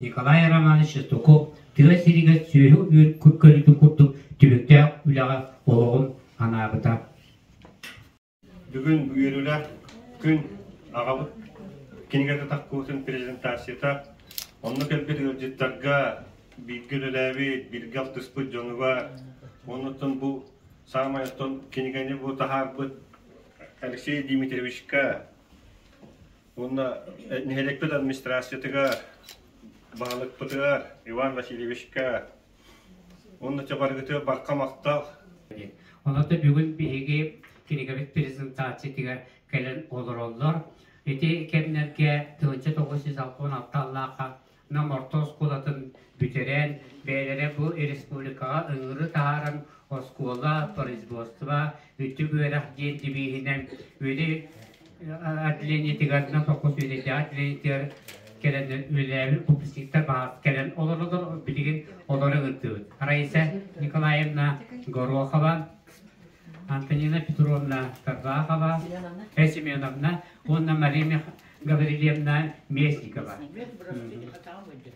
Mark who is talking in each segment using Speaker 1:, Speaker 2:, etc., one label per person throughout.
Speaker 1: Николай Романович Шестаков тыа сиригэр сүөһү көрүүтүн курдук түбүктээх үлэҕэ олоҕун анаабыта.
Speaker 2: Бүгүн үөрүүлээх күн аҕабыт кинигэтэ тахкуутун презентацията. Онно кэлбит ыалдьыттарга бииргэ үлэлээбит, бииргэ алтыспыт дьонугар, оннуттан бу саамай оттон кинигэни бу таһаарбыт Алексей Дмитриевичка Уонна нэһилиэкпит администрациятыгар, баһылыкпытыгар Иван Васильевичка уонна барыгытыгар барха махтал.
Speaker 1: Онон бүгүн биһиги кинигэбит презентациятыгар кэлэн олороллор. Ити кэмнэргэ 1966 аллаахха Нам орто оскуолатын бүтэрэн, бэйэлэрэ бу республикаҕа ыҥырыы таһааран оскуола, производство, үрдүк үөрэх диэн девиһинэн үөрэх отделениетыгар, Нам сопхуос үөрэхтээх отделениетыгар кэлэн үлэлээбит выпускниктар баҕас кэлэн олороллор, билигин олору ыҥырдыбыт. Раиса Николаевна Горохова, Антонина Петровна Тарбахова, Семеновна уонна Мария Гаврильевна Местникова.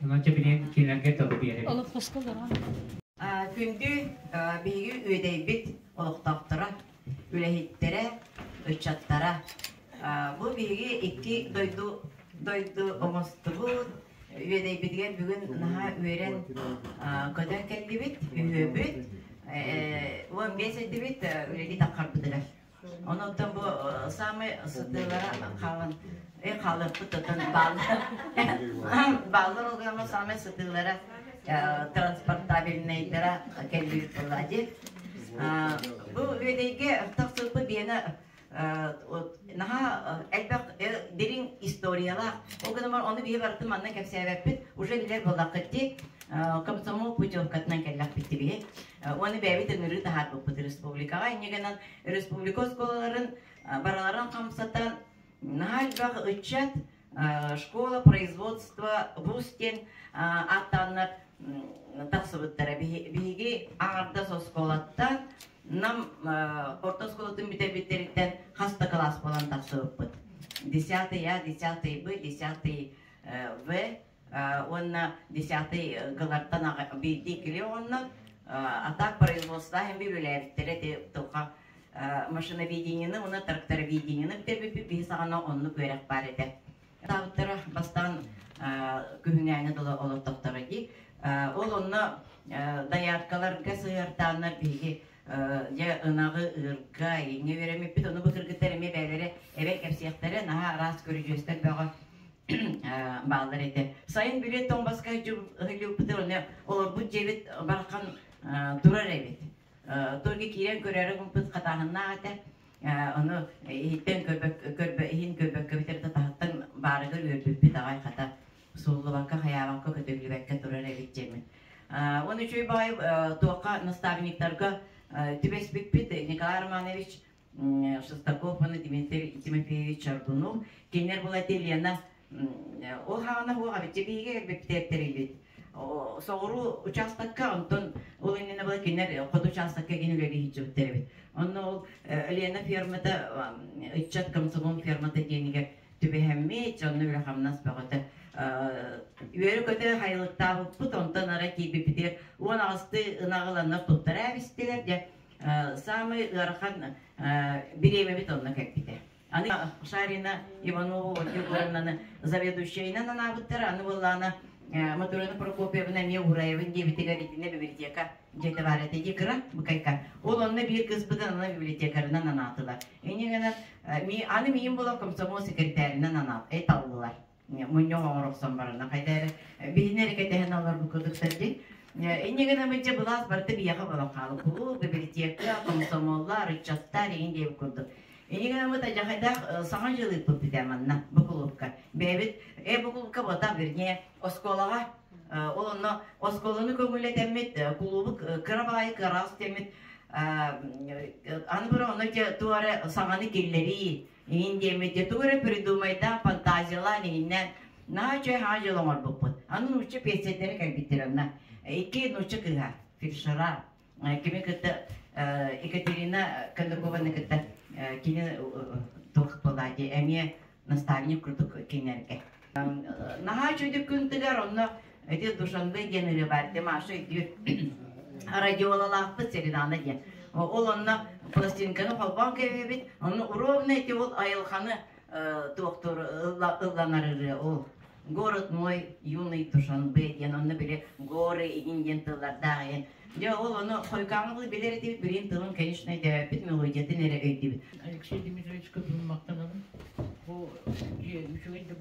Speaker 1: Онон билигин кинилэргэ тылы биэрэбит.
Speaker 3: Күндү биһиги үөдэйбит олохтоохторо, үлэһиттэрэ, ыччаттара. Бу биһиги икки дойду дойду оҥостубут үөдэйбитигэр бүгүн наһаа үөрэн көтөн кэллибит, үһүөбүт, 15 этибит үлэлии таххарбытыгар. Онон бу саамай сытыылара хаалан хаалыахпыт отон бааллар бааллар ол гынан саамай сытыылара транспортабельнайдара кэллибит буолла дии. Бу үөдэйгэ тахсыбыт биэнэ наһаа элбэх дириҥ историялаах. Ол гынан ону биһи барытын манна кэпсээбэппит. Уже билэр буоллаххыт дии. Комсомол путевкатынан кэллэхпит биһи. Уонна бэйэбит ыҥырыы таһаарбыппыт республикаҕа. Инньэ гынан республика оскуолаларын барыларын хамсатан наһаа элбэх ыччат школа производства вуз диэн ааттааннар тахсыбыттара. Биһиги аҥардас оскуолаттан Нам орто оскуолатын бүтэрбиттэриттэн хас да кылаас буолан тахсыбыппыт. Десятый А, десятый Б, десятый В уонна десятый гылартан биирдии кили оҕоннор а так производство иһин биир үлэлээбиттэрэ ити туха машиноведениены уонна трактороведениены бүтэрбиппит биһи саҕана оннук үөрэх баар этэ. Таабыттара бастаан күһүҥээҥи дылы олортохторо дии. Ол онно дояркаларга сыһыартааннар биһиги дьэ ынаҕы ыырга иҥҥэ үөрэммиппит ону бу кыргыттар эмиэ бэйэлэрэ эбэн кэпсиэхтэрэ наһаа араас көрүдьүөстэр бөҕө бааллар этэ. Сайын билиэт тоҥбаска ыһыллыбыппытыгар ону олорбут дьиэбит барахан турар эбит. Только киирэн көрөөрү гыммыт хатааһыннаах этэ. Ону иһиттэн көрбө, иһин көрбөккө бүтэр да таһыттан баарыгар үөрбүппүт аҕай хата сууллубакка, хайаабакка, көтөллүбэккэ турар эбит дьиэммит. Уонна үчүгэй баҕайы туохха наставниктарга түбэспиппит Николай Романович Шестаков уонна Дмитрий Тимофеевич Чоргунов кинилэр була Лена ол хаҕана хуох эбит биһиги кэлбиппитигэр тэриллибит соҕуруу учаастакка онтон ол иннинэ була кинилэр хоту учаастакка кини үлэлии сылдьыбыттар эбит онно ол Лена фермата ыччат комсомол фермата диэнигэр түбэһэммит онно үлэ-хамнас бөҕөтө үөрэ-көтө хайылыктаабыппыт онтон ара киирбиппитигэр 18-ыы ынаҕыланнар туттара эбистилэр дьэ Саамай ыарахан бириэмэбит онно кэлбитэ. Аны Шарина Иванова Ольга Егоровнаны заведующайынан анаабыттара, аны буоллаана Матрена Прокопьевна эмиэ уурайабын диэбитигэр итиннэ библиотека дьиэтэ баар этэ дии кыра быкайка. Ол онно биир кыыспытын аны библиотекарынан анаатылар. Инньэ гынан аны миин буолан комсомол секретарынан анаат таллылар. Мунньах оҥоро охсон баранна хайда эрэ биһини эрэ кэтэһэн олорбут курдуктар дии. Инньэ гынан дьэ былаас барыта биһиэхэ буолан хаалар. Кулууп, библиотека, комсомоллар, ыччаттар игин диэбит курдук. Инньэ гынан адьахайдаах саҥа дьыл ыыппыппыт ээ манна бу кулуупка. Бэйэбит бу кулуупка буолтах вернее оскуолаҕа ол онно оскуоланы көҥүллэтэммит кулуубу кыра баҕайы кыараҕас дэммит аны бары онно дьэ туох эрэ саҥаны киллэрии Иҥин диэммит дьэ тугу эрэ придумайдаан, фантазиялаан иҥиннээн наһаа үчүгэй хаҥа дьыл оҥорбуппут. Аны нуучча пиэссэйдэрэ кэлбиттэр онно. Икки нуучча кыыһа, фельдшера, кими кытта Екатерина Кондакованы кытта кини туох буолаа дии эмиэ наставник курдук кинилэргэ. Наһаа үчүгэйдик күн тыгар онно Ити Душанбе диэн ырыа баар, Маша өйдүүр. Радиолалаахпыт Середана диэн. Ол онно пластинканы холбоон кэбиһэбит, онно ровно ити ол айылҕаны туохтуур ылланар ырыа ол. Город мой юный Душанбе диэн, онно били горы игин диэн тыллардаах иһин. Дьэ ол ону хойукааҥҥы билэр этибит, билин тылын, конечно, өйдөөбөппүт, мелодиятын эрэ өйдүүбүт.
Speaker 4: Алексей Дмитриевичка бүгүн махтанабын. Бу дьиэ үчүгэй да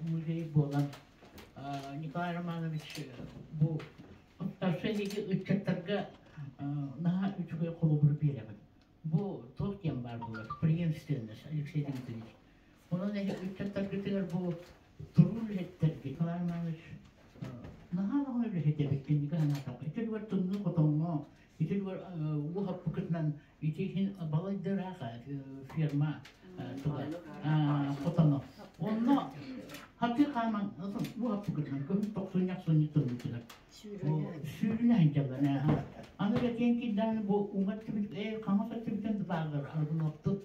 Speaker 4: музей буолан Николай Романович бу старшай эһиги ыччаттарга наһаа үчүгэй холобуру биэрэҕит. Бу туох диэн баар буолар? Преемственность, Алексей Дмитриевич. Онон эһиги ыччаттаргытыгар бу туруу үлэһиттэргит Николай Романович наһаа даҕаны үлэһит эбит кинигэ санаатахха. Ити үлүгэр тымныы хотоҥҥо, ити үлүгэр уу хаппыкытынан ити иһин балайда ыраах ферма туга хотоно. Онно хатыы хааман уу хаппыкытынан көмүс тохсунньах сунньу тымныытыгар сүүрүнэ сылдьаллар. Аны кэтиэн киирдэҕинэ бу уҥа өттүбүт хаҥас өттүбүтүн бааллар аргыноттут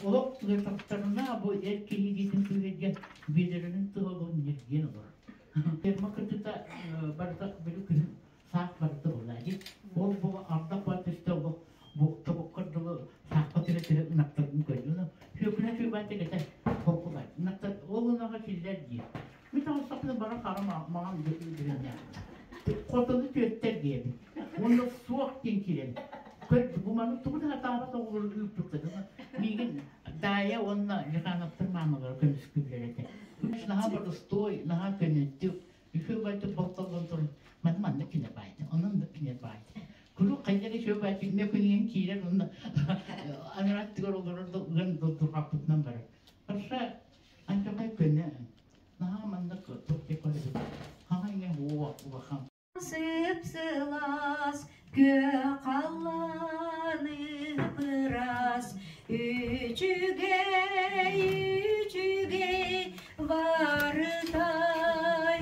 Speaker 4: олох тахтарына бу эр киһи диэтин күүһэргэ биэдэрэнин тыһолун ньиргиэн олорор. Ферма кытыта барыта били күһүн саах барыта буолла дии. Ол бу ардах бар түстэ олох бу тобуккар дылы саахха түһэ-түһэ ынахтарын көрдүн. Сүөкүнэ сүөбээтик этэ холкулай. Ынахтар ол ынаҕа киллэр дии. Мин таҕыстахпына бара хара маҕан бүрүннээх. Хотону түөттэр диэбит. Уонна суох диэн киирэн. Көр, бу маны тугу да сатаабат оҕолору ыыппыттар. Миигин Даайа уонна Лихановтар маамалара көмүскүүллэр этэ. Наһаа боростуой, наһаа көнөттүк, үһү байтык болтоллон туран, маны манна кине баайды, онон да кине баайды. Куруук хайдах үчүгэй баайды, күннэ күнүгэн киирэр, онно анараттыгар олорор да ыан дурҕаппытынан барар. Барса анчахай көнө, наһаа маннык туох көрөбүт. Хаҥа иҥэ улахан.
Speaker 5: Сып-сылаас күөх халлааны быраас, үчүгэй, үчүгэй, барыта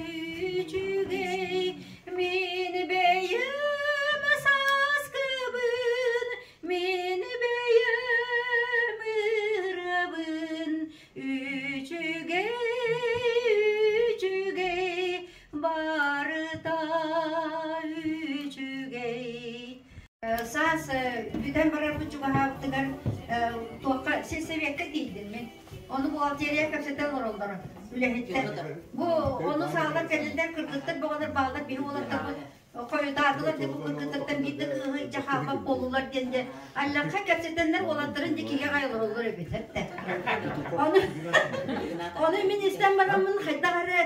Speaker 5: үчүгэй, мин бэйэм сааскыбын, мин бэйэм ырабын, үчүгэй, үчүгэй, барыта үчүгэй.
Speaker 6: Саас бүтэн барарбыт чугаһаабытыгар туохха сельсовекка тиийдим мин. Ону бухгалтерия кэпсэтэн олороллоро үлэһиттэр. Бу ону саалар кэллилэр кыргыттар бөҕөлөр бааллар биһи уолаттарбыт хойутаатылар де бу кыргыттартан биир да кыыһы илдьэ хаалбат буоллулар диэн де аллахха кэпсэтэннэр уолаттарын дикигэ олороллор эбит этте. Ону ону мин истэн бараммын хайдах эрэ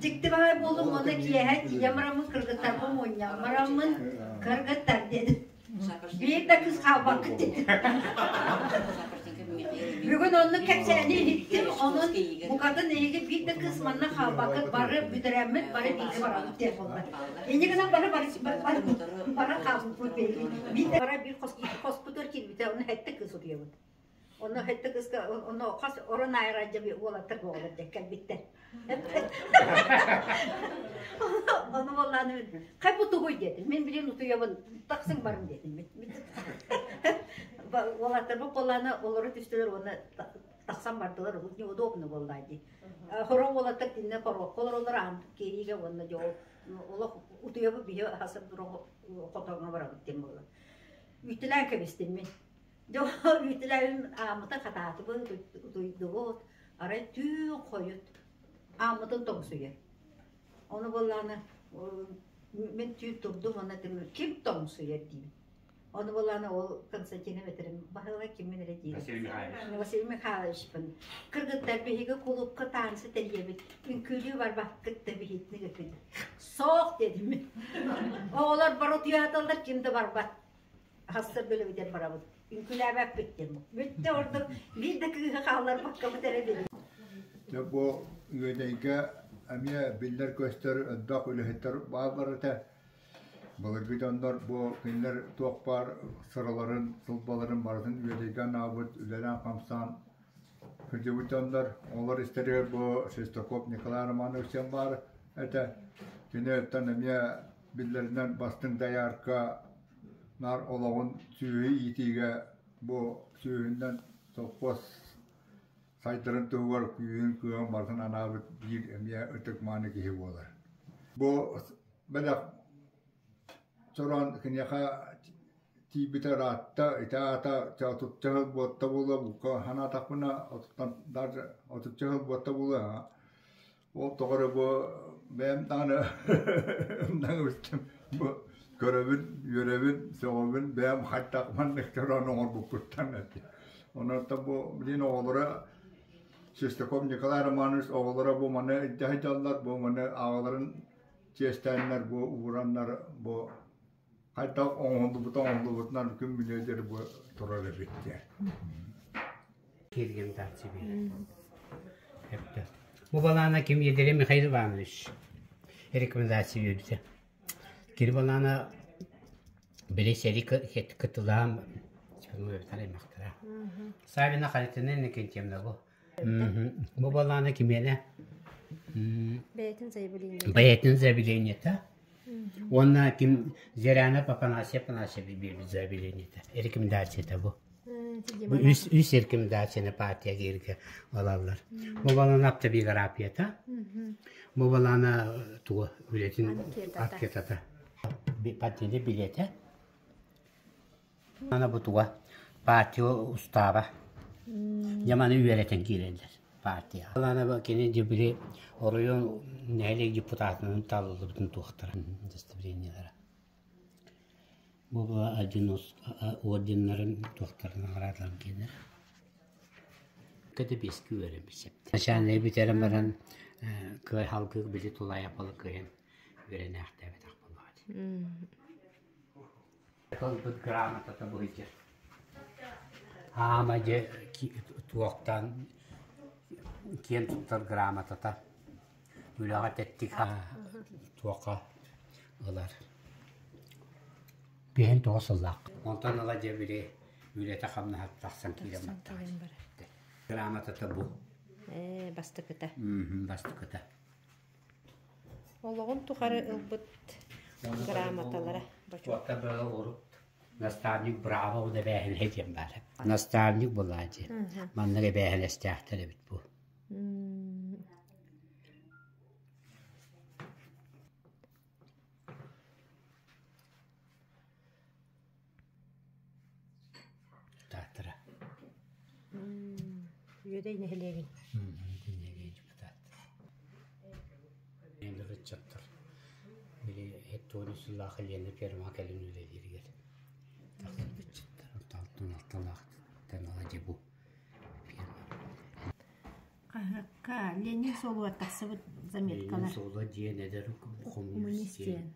Speaker 6: Дьикти баҕайы буоллум уонна киэһэ тиийэн бараммын кыргыттарбын мунньан бараммын кыргыттар дедим. Биир да кыыс хаалбаккыт дедим. Бүгүн оннук кэпсээни иһиттим, онон букатын эһиги биир да кыыс манна хаалбаккыт, бары бүтэрэммит, бары бииргэ барабыт диэн буолла. Инньэ гынан бары бары бары хаалбыппыт биһиги. Биир бара биир хоспутугар киирбитэ, онно сэттэ кыыс утуйабыт. Онно хэттэ кыыска онно хас орон аайы дьэ уолаттар буолар дьэ кэлбиттэр. Ону буоллааны мин хай бу тугуй диэтим. Мин билин утуйабын тахсыҥ барым диэтим мин. Уолаттар бу буоллааны олоро түстүлэр уонна тахсан бардылар неудобно буоллаа дии. Хорон уолаттар тиннэ хоруокка олороллор аан киириигэ уонна дьэ ол олох утуйабыт биһи хасыр хотоҥҥо барабыт диэн буолла. Үтүлээн кэбистим мин. Дьэ үүтүлээбин ааммытын хатаатыбыт, утуйдубут, арай түүн хойут ааммытын тоҥсуйар. Ону буоллаҕына мин түүн турдум уонна ким тоҥсуйар диибин. Ону буоллаҕына ол Константинов этэрим баһылай киммин эрэ диир.
Speaker 1: Василий Михайлович.
Speaker 6: Василий Михайловичпын. Кыргыттар биһиги кулуупка таансы тэрийэбит. Үҥкүүлүү барбаккыт да биһитини гыппыт. Суох дедим мин. Оҕолор бары утуйааталлар ким да барбат. Хассар бөлөбүтэн барабыт. Үҥкүүлээбэппит диэн. Бүттэ ордук биир да кыыһы хаалларбаккабыт эрэ билин.
Speaker 7: Дьэ бу Үөдэйгэ эмиэ биллэр-көстөр элбэх үлэһиттэр бааллар этэ. Былыргы дьоннор бу кинилэр туох баар сыраларын, сылбаларын барытын Үөдэйгэ анаабыт үлэлээн-хамсаан сылдьыбыт дьоннор. Олор истэригэр бу Шестаков Николай Романович диэн баар этэ. Кини оттон эмиэ биллэринэн бастыҥ доярка наар олоҕун сүөһү иитиигэ бу сүөһүнэн совхоз сайдарын туһугар күүһүн кыаҕын барытын анаабыт биир эмиэ ытык-мааны киһи буолар. Бу бэлэх чороон киниэхэ тиийбитэ ыраатта, ити аата отучча сыл буотта буолуо, бука санаатахпына отуттан даже отучча сыл буотта буолуо Ол тоҕо эрэ бу бэйэм даҕаны ымдаҥыбыттан бу көрөбүн, үөрэбин, сөҕөбүн, бэйэм хайдах маннык чороон оҥорбуппуттан эти. Онон бу билигин оҕолоро Шестаков Николай Романович оҕолоро бу маны илдьэ сылдьаллар, бу маны аҕаларын чиэстээннэр, бу уураннар бу хайдах оҥоһуллубута оҥоһуллубутунан күн билиэ диэри бу турар эбит диэн.
Speaker 1: Рекомендация биэрэр. Бу балаана ким Еделя Михаил Иванович рекомендация биэрбитэ. Кини балаана били сэрии кытылаам Савина Харитина Иннокентьевна бу. Бу балаана кимиэнэ
Speaker 8: Бэйэтин заявлениета.
Speaker 1: Бэйэтин заявлениета. Уонна ким Зеряна Папанасия Панасия биэрбит заявлениета. Рекомендацията бу. Бу үс, үс рекомендацияны партия кииргэ ылаллар. Бу балана автобиографията. Бу балана тугу үлэтин анкетата. Партийный билетэ. Ана бу туга партия устааба. Дьаманы үөрэтэн киирэллэр партия. Ана кини дьибили оройуон нэһилиэк депутатынан талыллыбытын туохтара удостоверениелара. Бу орденнарын туохтарын наҕараадаларын киэнэр. Кэдэ биэскэ үөрэммит Начальнай бүтэрэн баран кыай халгыы били тулаайапалы кыайан үөрэнээхтээбэтэх буоллаҕа дии. Ылбыт грамотата быһыйдьар. Аама дьэ туохтан киэн туттар грамотата үлэҕэ тэттик туохха ылар. Биһин тоҕо сыллаах. Онтон ыла дьэ били үлэтэ-хамнаһа тахсан киирэн баттаҕа. Грамотата бу.
Speaker 8: Ээ, бастакыта.
Speaker 1: Бастакыта.
Speaker 8: Олоҕун тухары ылбыт грамоталара бочуот.
Speaker 1: урут наставник браво эбээһинэһэ диэн баар. Наставник буолаа дии. Маннык эбээһинэстээхтэр эбит бу. Депутаттара.
Speaker 8: Үөдэй нэһилиэгин.
Speaker 1: Депутаттара. Ыччаттар били һэттуон сыллаах Лена ферма кэлин үлэлииригэр тахсыбыт ыччаттар алтан алталаахтан ыла дьэ бу ферма.
Speaker 8: Хаһыакка Ленин суолугар тахсыбыт заметкалар.
Speaker 1: Ленин суола диэн эдэр коммунист диэн.